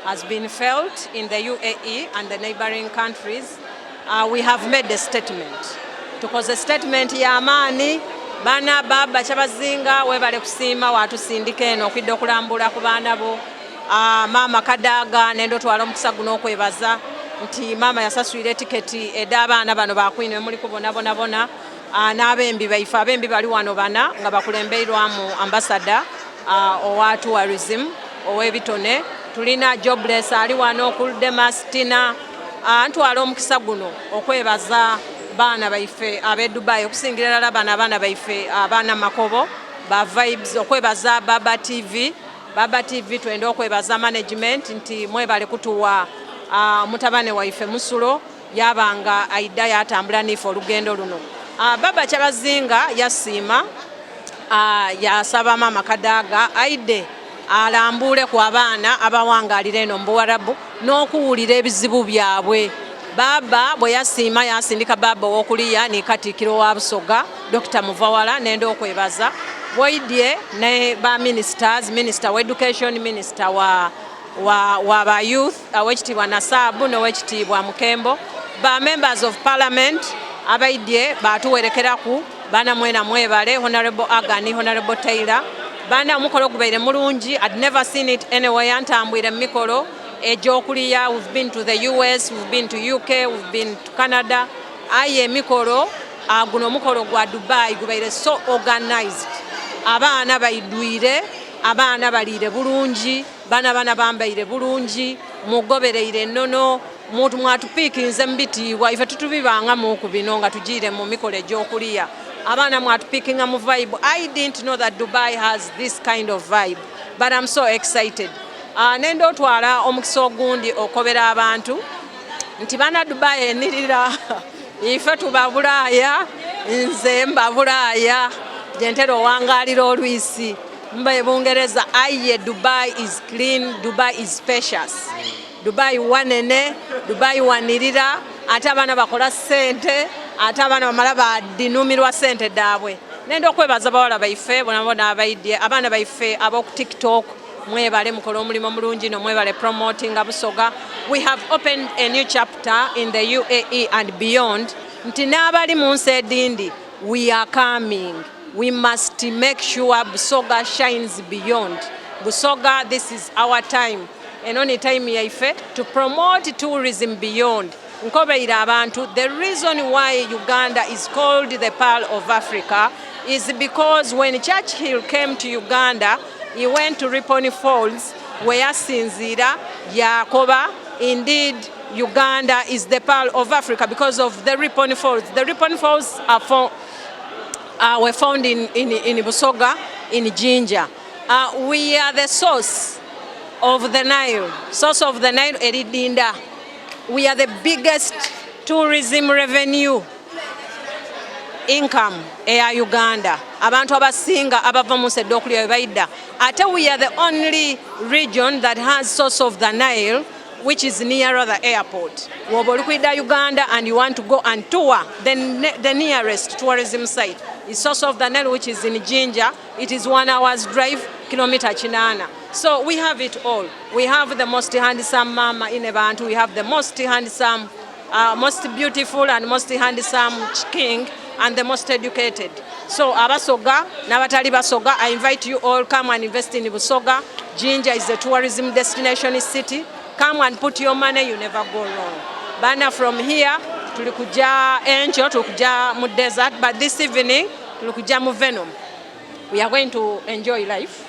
Has been felt in the UAE and the neighboring countries. Uh, we have made a statement. Tukoze statement ya maani bana baba kyabazinga webale kusiima watusindika eno okwidda okulambula ku baana bo uh, maama Kadaga nendo twala omukisa guno okwebaza nti maama yasaswira etiketi ed'abaana bano bakwino emuli kubonabonabona uh, n'abembi baife abembi bali wano bana nga bakulembeirwamu ambasada uh, owa tourism ow'ebitone tulina jobless ali wano kuldemas tina uh, ntwala omukisa guno okwebaza baana baife ab'e Dubai okusingira ddala bano abaana baife abaana makobo ba vibes okwebaza Baba TV Baba TV twenda okwebaza management nti mwebale kutuwa uh, mutabane waife musulo yabanga aida yatambula nife olugendo luno uh, Baba Kyabazinga yasiima uh, yasaba mama Kadaga aide alambule ku abaana abawangalira eno mu Buwarabu n'okuwulira ebizibu byabwe. Baaba bwe yasiima yasindika baaba ow'okuliya ni Katikkiro wa Busoga Dr. Muvawala nenda okwebaza bwoidye ne ba ministers, minister wa education, minister wa wa, wa ba youth owekitiibwa Nasaabu n'owekitiibwa Mukembo, ba members of parliament abaidye batuwerekeraku bana mwena mwebale Honorable Agani, Honorable Taylor bana omukolo gubaire mulungi. I'd never seen it anywhere. Ntambwire mu mikolo egy'okuliya, we've been to the US, we've been to UK, we've been to Canada, aye emikolo guno omukolo gwa Dubai gubaire so organized, abaana baidwire, abaana baliire bulungi, bana bana bambaire bulungi, mugobereire ennono. Muntu mwatupiikinze mu bitiibwa ife tutubibangamuku bino nga tugiire mu mikolo egy'okuliya. Abaana mwatupiikinga mu vibe. I didn't know that Dubai has this kind of vibe but I'm so excited. Uh, nenda otwala omukisa ogundi okobera abantu nti bana Dubai enirira ife tuba Bulaaya nze mba Bulaaya gyentera owangalira olwisi mba e Bungereza aye Dubai is clean, Dubai is spacious. Dubai wanene, Dubai wanirira, ate abaana bakola ssente, ate abaana bamala badinumirwa ssente daabwe. Nenda okwebaza bawala baife bonabona abaidye, abaana baife ab'oku TikTok, mwebale mukola omulimu mulungi no mwebale promotinga Busoga. We have opened a new chapter in the UAE and beyond nti n'abali mu nsi edindi we are coming. We must make sure Busoga shines beyond. Busoga, this is our time. Eno ni time yaife to promote tourism beyond. Nkobeire abantu, the reason why Uganda is called the Pearl of Africa is because when Churchill came to Uganda, he went to Ripon Falls where yasinziira yakoba indeed Uganda is the Pearl of Africa because of the Ripon Falls. The Ripon Falls are for, were found in Busoga, in Jinja. We are the source of the Nile, source of the Nile Eridinda. We are the biggest tourism revenue income eya Uganda. Abantu abasinga abava mu nsi ed'okulya we baidda. Ate we are the only region that has source of the Nile which is nearer the airport. Woba oli kwidda Uganda and you want to go and tour, then the nearest tourism site is source of the Nile which is in Jinja. It is 1 hour's drive, kilometer chinana. So we have it all. We have the most handsome mama in Abantu. We have the most handsome, most beautiful and most handsome king and the most educated. So abasoga n'abatali basoga, I invite you all, come and invest in Busoga. Jinja is a tourism destination city. Come and put your money, you never go wrong. Bana from here, tuli kuja Encho, tuli kuja mu desert, but this evening, tuli kuja mu Venom. We are going to enjoy life.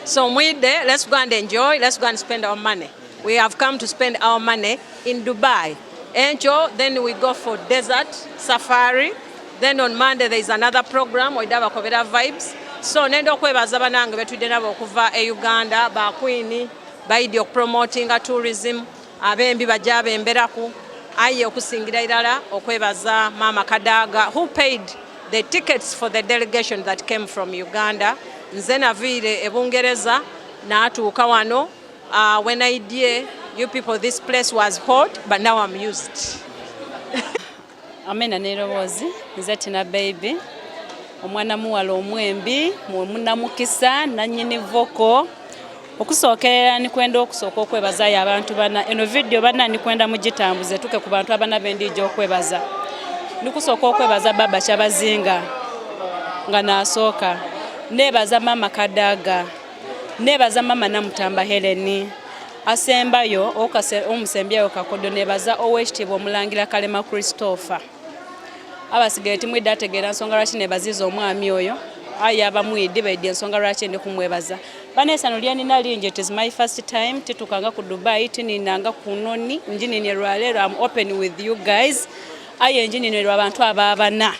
So mwide, let's go and enjoy, let's go and spend our money. We have come to spend our money in Dubai. Encho, then we go for desert safari. Then on Monday there is another program, Oidaba Kobera Vibes. So nenda okwebaza banange betwidde nabo okuva e Uganda, ba Queen, baidi okupromotinga tourism, abembi bajja bemberaku, aye okusingira irala okwebaza Mama Kadaga who paid the tickets for the delegation that came from Uganda. Nze naviire e Bungereza n'atuuka wano. When I did, you people, this place was hot, but now I'm used. Amena n'eroboozi nze Tina Baby, omwana muwala omwembi munamukisa nannyini voko. Okusookerera nikwenda okusooka okwebazayo abantu bana eno video bana nikwenda mugitambuze tuke ku bantu abana bendijja okwebaza. Nikusooka okwebaza Baba Kyabazinga nga nasooka, nebaza Mama Kadaga, nebaza Mama Namutamba Helen, asembayo omusembyayo Kakodo, nebaza owekitiibwa Omulangira Kalema Christopher. Abasigaye timwidde ategeera nsonga lwaki nebaziza omwami oyo, aye abamwidde baidde ensonga lwaki ndi kumwebaza. Banesano lyenina lingi, it is my first time titukanga ku Dubai, tininanga ku noni, njininye lwaleero, I'm open with you guys, aye njininye lwa bantu ababana.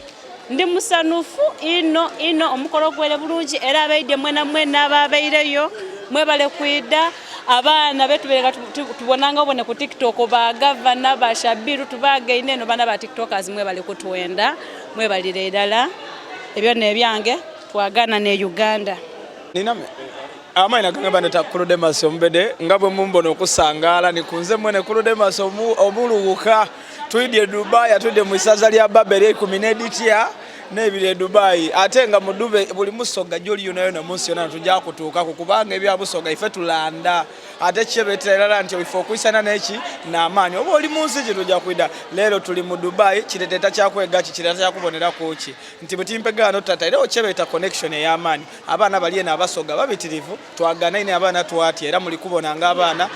Ndi musanufu ino ino, omukolo gwere bulungi era abaidde mwena mwena ababaireyo mwebale kwida. Abaana betubereka tubonanga obone ku TikTok ba gavana ba Shabiru tubagaine eno bana ba TikTokers mwebale kutwenda, mwebalire irala ebyo n'ebyange twagana ne Uganda. Nina amaina gange bandeta Kuludemas omubede nga bwe mumbona okusangaala nikunze mwene Kuludemas omuluwuka. Twidye Dubai, atwidye mu isaza lya Babeli ekumi n'editya n'ebiri e Dubai, ate nga mu Dubai buli musoga gy'oli yonna yonna mu nsi yonna tujja kutuukako kubanga ebya Busoga ife tulanda, ate kyebeetera irala nti ife okwisana n'eki n'amaanyi oba oli mu nsi ki tujja kwida. Leero tuli mu Dubai, kireeta kyakwega ki, kireeta kyakuboneraku ki nti bwe timpegaano tata era okyebeeta connection ey'amaanyi. Abaana bali eno abasoga babitirivu, twaganaine abaana twatya era muli kubona ng'abaana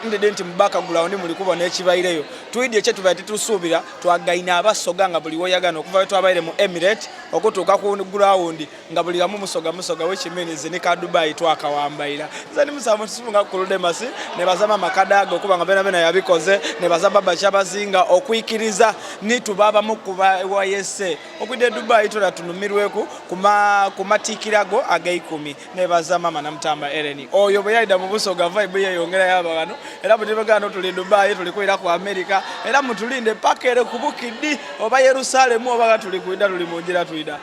ndidde nti mu background muli kubona ekibaireyo. Twidye kye tubaire titusuubira, twagaine abasoga nga buli woyagana okuva we twabaire mu Emirate okutuuka ku ground nga buli wamu musoga musoga, which means ni ka Dubai twakawambaira. Nze ndi musanvu tusunga ku Ludemas. Kuludemasi, nebaza mama Kadaga okuba nga bena bena yabikoze, nebaza baba Kyabazinga okwikiriza nituba abamu kuba wayese okwidde Dubai tula tunumirweku ku matiikira go ag'eikumi. Nebaza mama Namutamba Ellen oyo bwe yayida mu Busoga, vibe yeyongera yaba wano. Era butibagano tuli Dubai, tuli kwira ku America, era mutulinde paka ere ku Bukidi oba Yerusalemu oba tuli kwida, tuli mu ngira twida.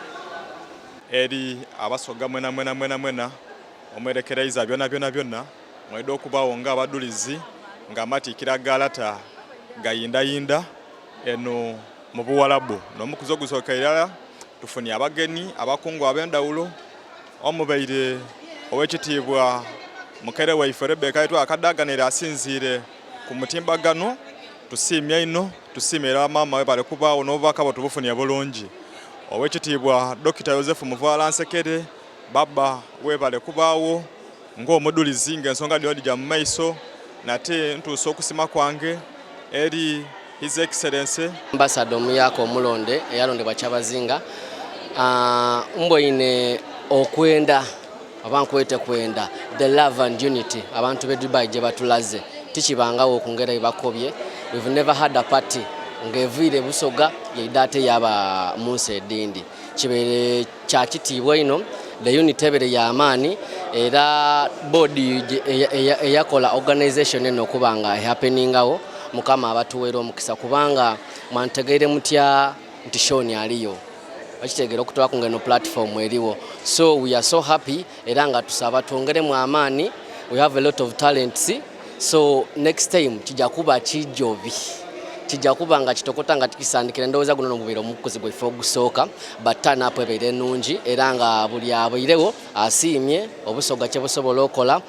Eri Abasoga mwena mwena mwena mwena omwerekereiza byona byona byona mweda okubawo nga abadulizi nga amatiikira ga lata gayindayinda eno mu Buwalabu. N'omukuzi ogusooka irala tufunye abagenyi abakungu ab'endawulo omubaire owekitiibwa mukere waife Rebecca Itwa Kadaga asinziire ku mutimbagano. Tusiimye ino, tusiimye era maama we bale kubaawo n'obubaka bwe tubufunye bulungi. Owekitiibwa Dr. Yosefu Muvaala Nsekere, baba webale kubaawo ng'omudulizi ng'ensonga dhino dhija mu maiso. Nate ntuusa okusima kwange eri His Excellency Ambassador omuyaka omulonde eyalondebwa Kyabazinga. Mbwaine okwenda oba nkwete kwenda the love and unity abantu be Dubai gye batulaze tikibangawo okungera ebakobye. We've never had a party ng'eviire Busoga yaida ate yaba mu nsi edindi. Kibeere kyakitiibwa ino, the unity ebere y'amaani, era board eyakola organization eno okuba nga ehappeningawo, Mukama abatuweera omukisa, kubanga mwantegeire mutya nti Shoni aliyo okitegeera okutwala ku ngeno platform eriwo. So we are so happy, era nga tusaba twongeremu amaani. We have a lot of talents, so next time kijja kuba kijobi, kijja kuba nga kitokota nga tikisandikira. Ndowooza guno nomubeera omukuzi gwaife ogusooka, but turn up ebeire ennungi, era nga buli abairewo asiimye Obusoga kye busobola okola.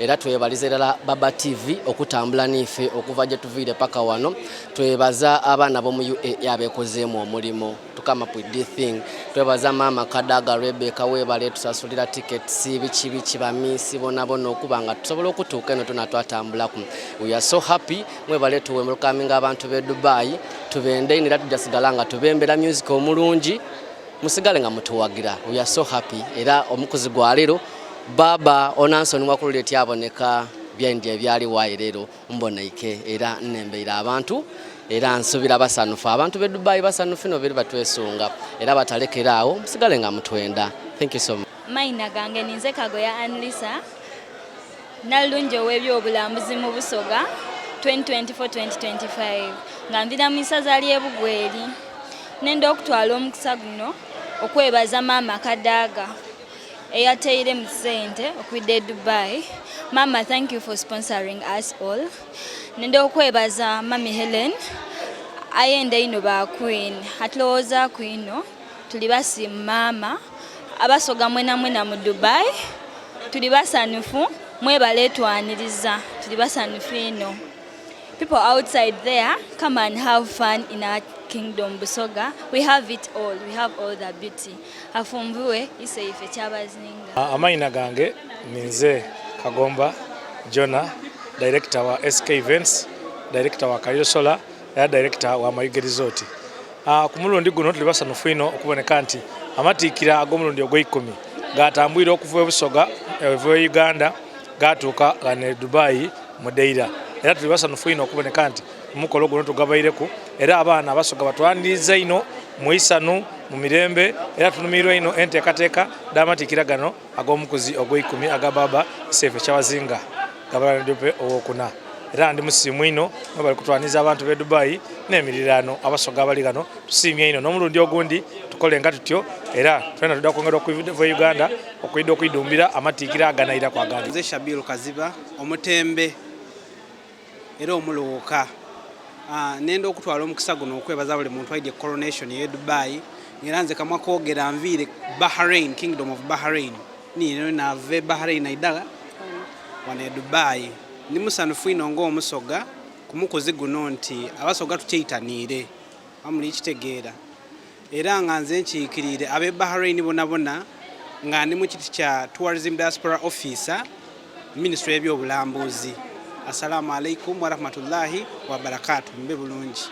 Era twebaliza irala Baba TV okutambula niife okuva gye tuviire paka wano. Twebaza abaana b'omu UAE abeekozeemu omulimu to come up with this thing. Twebaza maama Kadaga Rebecca, webale tusasulira tickets, biki biki, bamiisi bona bona okuba nga tusobola okutuuka eno tuna twatambulaku. We are so happy. Mwebale tuwelcominga abantu b'e Dubai. Tubende era tujja sigala nga tubembera music omulungi, musigale nga mutuwagira. We are so happy. Era omukuzi gwa leero baba onansoni wakulula etyaboneka byendi ebyaliwo, aye leero mbonaike era nnembeire abantu, era nsubira basanufu. Abantu b'e Dubai basanufu ino, beri batwesunga era batalekera awo, musigale nga mutwenda. Thank you so much. Mayina gange ninze Kagoya Anlisa, nalungi ow'ebyobulambuzi mu Busoga 2024-2025, nga nvira mu isaza ly'e Bugweri. Nenda okutwala omukisa guno okwebaza maama Kadaaga eyateire mu ssente okwidda e Dubai. Mama, thank you for sponsoring us all. Nenda okwebaza mami Helen ayenda ino ba queen atulowoozaku ino. Tuli basiimu maama. Abasoga mwena mwena mu Dubai tuli basanufu, mwebale twaniriza, tuli basanufu ino. People outside there, come and have fun in our kingdom Busoga. We have it all, we have all the beauty. Afumbiwe ise ife Kyabazinga. Amayina gange ninze Kagomba Jona, director wa SK Events, director wa Kaliro Solar, era director wa Mayuge Resort. Ku mulundi guno tuli basanufu ino okuboneka nti amatiikira ag'omulundi ogw'eikumi gatambwire okuva e Busoga, eva e Uganda, gatuuka ghano e Dubai mu Deira. Era tuli basanufu ino okuboneka nti omukolo guno tugabaireku, era abaana Abasoga batwaniriza ino mu isanu, mu mirembe, era tunumiirwa ino enteekateeka d'amatiikira gano ag'omukuzi ogw'eikumi aga baba Isefe Kyabazinga Gabalanidope owokuna. Era ndi musiimu ino nga bali kutwaniriza abantu b'e Dubai n'emirirano. Abasoga abali ghano tusiimye ino, n'omulundi ogundi tukole nga tutyo, era twena tudda kwongera okuva e Uganda okwidha okwidumbira amatiikira aganairaku agandi. Nze Shabiru Kaziba, omutembe era omuluwuka. Nenda okutwala omukisa guno okwebaza buli muntu aidye coronation ye Dubai. Era nze kamwa kwogera nviire Bahrain, Kingdom of Bahrain, nino nava e Bahrain aidala wano e Dubai. Ndi musanufu ino ng'Omusoga ku mukuzi guno nti Abasoga tukyeitaniire amuli kitegeera, era nga nze nkiikiriire ab'e Bahrain bona bona nga ndi mu kiti kya Tourism Diaspora Officer, Ministry y'ebyobulambuzi. Assalamu alaikum warahmatullahi wabarakatu, mbe bulungi.